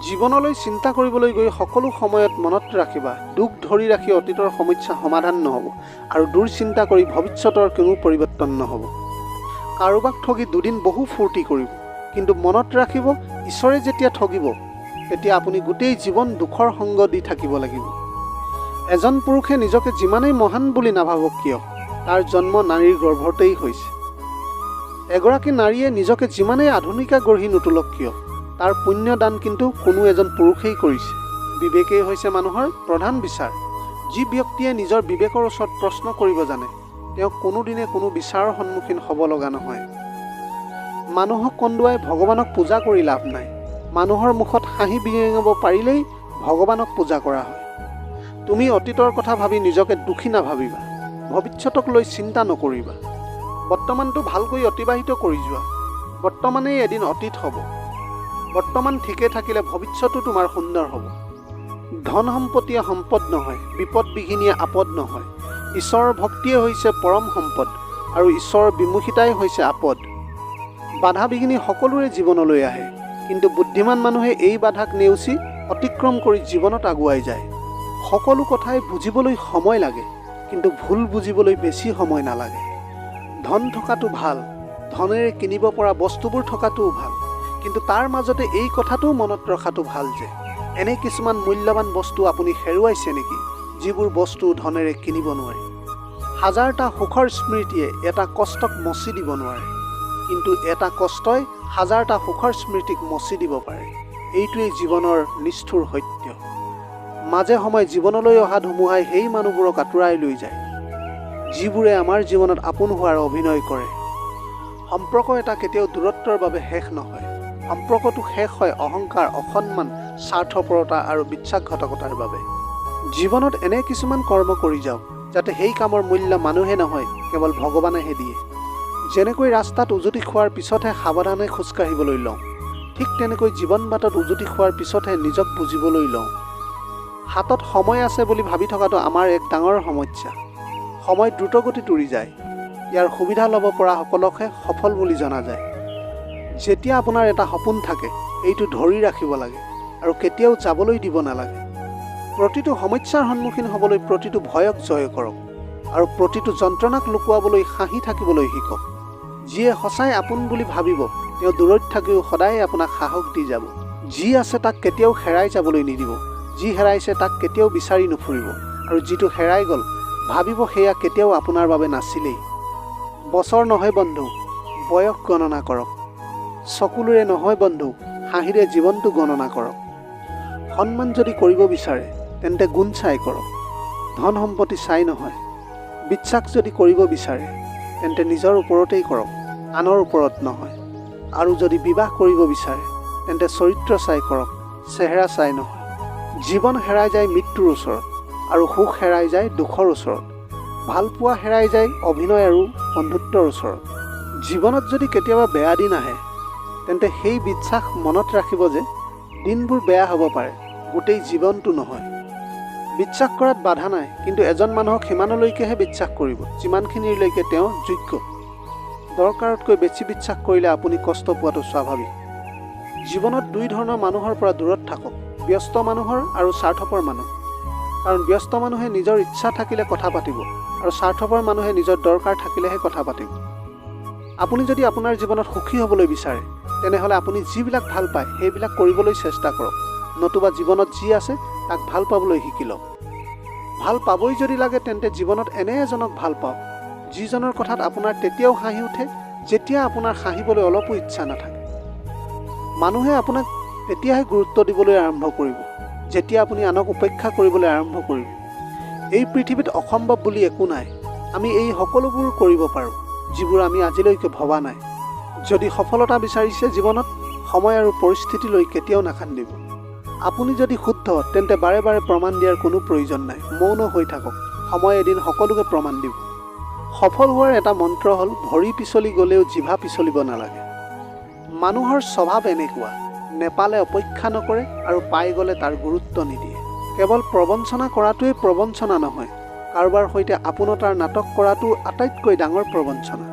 জীৱনলৈ চিন্তা কৰিবলৈ গৈ সকলো সময়ত মনত ৰাখিবা, দুখ ধৰি ৰাখি অতীতৰ সমস্যা সমাধান নহ'ব আৰু দুশ্চিন্তা কৰি ভৱিষ্যতৰ কোনো পৰিৱৰ্তন নহ'ব। কাৰোবাক ঠগি দুদিন বহু ফূৰ্তি কৰিব, কিন্তু মনত ৰাখিব, ঈশ্বৰে যেতিয়া ঠগিব তেতিয়া আপুনি গোটেই জীৱন দুখৰ সংগ দি থাকিব লাগিব। এজন পুৰুষে নিজকে যিমানেই মহান বুলি নাভাবক কিয়, তাৰ জন্ম নাৰীৰ গৰ্ভতেই হৈছে। এগৰাকী নাৰীয়ে নিজকে যিমানেই আধুনিকা গঢ়ি নোতোলক কিয়, তাৰ পুণ্যদান কিন্তু কোনো এজন পুৰুষেই কৰিছে। বিবেকেই হৈছে মানুহৰ প্ৰধান বিচাৰ। যি ব্যক্তিয়ে নিজৰ বিবেকৰ ওচৰত প্ৰশ্ন কৰিব জানে, তেওঁ কোনোদিনে কোনো বিচাৰৰ সন্মুখীন হ'ব লগা নহয়। মানুহক কন্দুৱাই ভগৱানক পূজা কৰি লাভ নাই। মানুহৰ মুখত হাঁহি বিৰিঙাব পাৰিলেই ভগৱানক পূজা কৰা হয়। তুমি অতীতৰ কথা ভাবি নিজকে দুখী নাভাবিবা, ভৱিষ্যতক লৈ চিন্তা নকৰিবা। বৰ্তমানটো ভালকৈ অতিবাহিত কৰি যোৱা। বৰ্তমানেই এদিন অতীত হ'ব। বৰ্তমান ঠিকে থাকিলে ভৱিষ্যতো তোমাৰ সুন্দৰ হ'ব। ধন সম্পত্তিয়ে সম্পদ নহয়, বিপদ বিঘিনিয়ে আপদ নহয়। ঈশ্বৰৰ ভক্তিয়ে হৈছে পৰম সম্পদ আৰু ঈশ্বৰৰ বিমুখিতাই হৈছে আপদ। বাধা বিঘিনি সকলোৰে জীৱনলৈ আহে, কিন্তু বুদ্ধিমান মানুহে এই বাধাক নেওচি অতিক্ৰম কৰি জীৱনত আগুৱাই যায়। সকলো কথাই বুজিবলৈ সময় লাগে, কিন্তু ভুল বুজিবলৈ বেছি সময় নালাগে। ধন থকাটো ভাল, ধনেৰে কিনিব পৰা বস্তুবোৰ থকাটোও ভাল, কিন্তু তাৰ মাজতে এই কথাটোও মনত ৰখাটো ভাল যে এনে কিছুমান মূল্যৱান বস্তু আপুনি হেৰুৱাইছে নেকি, যিবোৰ বস্তু ধনেৰে কিনিব নোৱাৰি। হাজাৰটা সুখৰ স্মৃতিয়ে এটা কষ্টক মচি দিব নোৱাৰে, কিন্তু এটা কষ্টই হাজাৰটা সুখৰ স্মৃতিক মচি দিব পাৰে। এইটোৱেই জীৱনৰ নিষ্ঠুৰ সত্য। মাজে সময়ে জীৱনলৈ অহা ধুমুহাই সেই মানুহবোৰক আঁতৰাই লৈ যায়, যিবোৰে আমাৰ জীৱনত আপোন হোৱাৰ অভিনয় কৰে। সম্পৰ্ক এটা কেতিয়াও দূৰত্বৰ বাবে শেষ নহয়। সম্পৰ্কটো শেষ হয় অহংকাৰ, অসন্মান, স্বাৰ্থপৰতা আৰু বিশ্বাসঘাতকতাৰ বাবে। জীৱনত এনে কিছুমান কৰ্ম কৰি যাওক, যাতে সেই কামৰ মূল্য মানুহে নহয়, কেৱল ভগৱানেহে দিয়ে। যেনেকৈ ৰাস্তাত উজুতি খোৱাৰ পিছতহে সাৱধানে খোজকাঢ়িবলৈ লওঁ, ঠিক তেনেকৈ জীৱন বাটত উজুতি খোৱাৰ পিছতহে নিজক বুজিবলৈ লওঁ। হাতত সময় আছে বুলি ভাবি থকাটো আমাৰ এক ডাঙৰ সমস্যা। সময় দ্ৰুতগতিত উৰি যায়। ইয়াৰ সুবিধা ল'ব পৰা সকলকহে সফল বুলি জনা যায়। যেতিয়া আপোনাৰ এটা সপোন থাকে, সেইটো ধৰি ৰাখিব লাগে আৰু কেতিয়াও যাবলৈ দিব নালাগে। প্ৰতিটো সমস্যাৰ সন্মুখীন হ'বলৈ প্ৰতিটো ভয়ক জয় কৰক আৰু প্ৰতিটো যন্ত্ৰণাক লুকুৱাবলৈ হাঁহি থাকিবলৈ শিকক। যিয়ে সঁচাই আপোন বুলি ভাবিব, তেওঁ দূৰৈত থাকিও সদায় আপোনাক সাহস দি যাব। যি আছে তাক কেতিয়াও হেৰাই যাবলৈ নিদিব। যি হেৰাইছে তাক কেতিয়াও বিচাৰি নুফুৰিব আৰু যিটো হেৰাই গ'ল, ভাবিব সেয়া কেতিয়াও আপোনাৰ বাবে নাছিলেই। বছৰ নহয় বন্ধু, বয়স গণনা কৰক। চকুলোৰে নহয় বন্ধু, হাঁহিৰে জীৱনটো গণনা কৰক। সন্মান যদি কৰিব বিচাৰে, তেন্তে গুণ চাই কৰক, ধন সম্পত্তি চাই নহয়। বিশ্বাস যদি কৰিব বিচাৰে, তেন্তে নিজৰ ওপৰতেই কৰক, আনৰ ওপৰত নহয়। আৰু যদি বিবাহ কৰিব বিচাৰে, তেন্তে চৰিত্ৰ চাই কৰক, চেহেৰা চাই নহয়। জীৱন হেৰাই যায় মৃত্যুৰ ওচৰত আৰু সুখ হেৰাই যায় দুখৰ ওচৰত। ভালপোৱা হেৰাই যায় অভিনয় আৰু বন্ধুত্বৰ ওচৰত। জীৱনত যদি কেতিয়াবা বেয়া দিন আহে, তেন্তে সেই বিশ্বাস মনত ৰাখিব যে দিনবোৰ বেয়া হ'ব পাৰে, গোটেই জীৱনটো নহয়। বিশ্বাস কৰাত বাধা নাই, কিন্তু এজন মানুহক সিমানলৈকেহে বিশ্বাস কৰিব, যিমানখিনিলৈকে তেওঁ যোগ্য। দৰকাৰতকৈ বেছি বিশ্বাস কৰিলে আপুনি কষ্ট পোৱাটো স্বাভাৱিক। জীৱনত দুই ধৰণৰ মানুহৰ পৰা দূৰত থাকক, ব্যস্ত মানুহৰ আৰু স্বাৰ্থপৰ মানুহ। কাৰণ ব্যস্ত মানুহে নিজৰ ইচ্ছা থাকিলে কথা পাতিব আৰু স্বাৰ্থপৰ মানুহে নিজৰ দৰকাৰ থাকিলেহে কথা পাতিব। আপুনি যদি আপোনাৰ জীৱনত সুখী হ'বলৈ বিচাৰে, তেনেহ'লে আপুনি যিবিলাক ভাল পায় সেইবিলাক কৰিবলৈ চেষ্টা কৰক, নতুবা জীৱনত যি আছে তাক ভাল পাবলৈ শিকি লওক। ভাল পাবই যদি লাগে, তেন্তে জীৱনত এনে এজনক ভাল পাওক, যিজনৰ কথাত আপোনাৰ তেতিয়াও হাঁহি উঠে, যেতিয়া আপোনাৰ হাঁহিবলৈ অলপো ইচ্ছা নাথাকে। মানুহে আপোনাক তেতিয়াহে গুৰুত্ব দিবলৈ আৰম্ভ কৰিব, যেতিয়া আপুনি আনক উপেক্ষা কৰিবলৈ আৰম্ভ কৰিব। এই পৃথিৱীত অসম্ভৱ বুলি একো নাই। আমি এই সকলোবোৰ কৰিব পাৰোঁ, যিবোৰ আমি আজিলৈকে ভবা নাই। যদি সফলতা বিচাৰিছে জীৱনত, সময় আৰু পৰিস্থিতিলৈ কেতিয়াও নাকান্দিব। আপুনি যদি শুদ্ধ, তেন্তে বাৰে বাৰে প্ৰমাণ দিয়াৰ কোনো প্ৰয়োজন নাই। মৌন হৈ থাকক, সময় এদিন সকলোকে প্ৰমাণ দিব। সফল হোৱাৰ এটা মন্ত্ৰ হ'ল, ভৰি পিছলি গ'লেও জিভা পিছলিব নালাগে। মানুহৰ স্বভাৱ এনেকুৱা, নেপালে অপেক্ষা নকৰে আৰু পাই গ'লে তাৰ গুৰুত্ব নিদিয়ে। কেৱল প্ৰবঞ্চনা কৰাটোৱেই প্ৰবঞ্চনা নহয়, কাৰোবাৰ সৈতে আপোনতাৰ নাটক কৰাটো আটাইতকৈ ডাঙৰ প্ৰবঞ্চনা।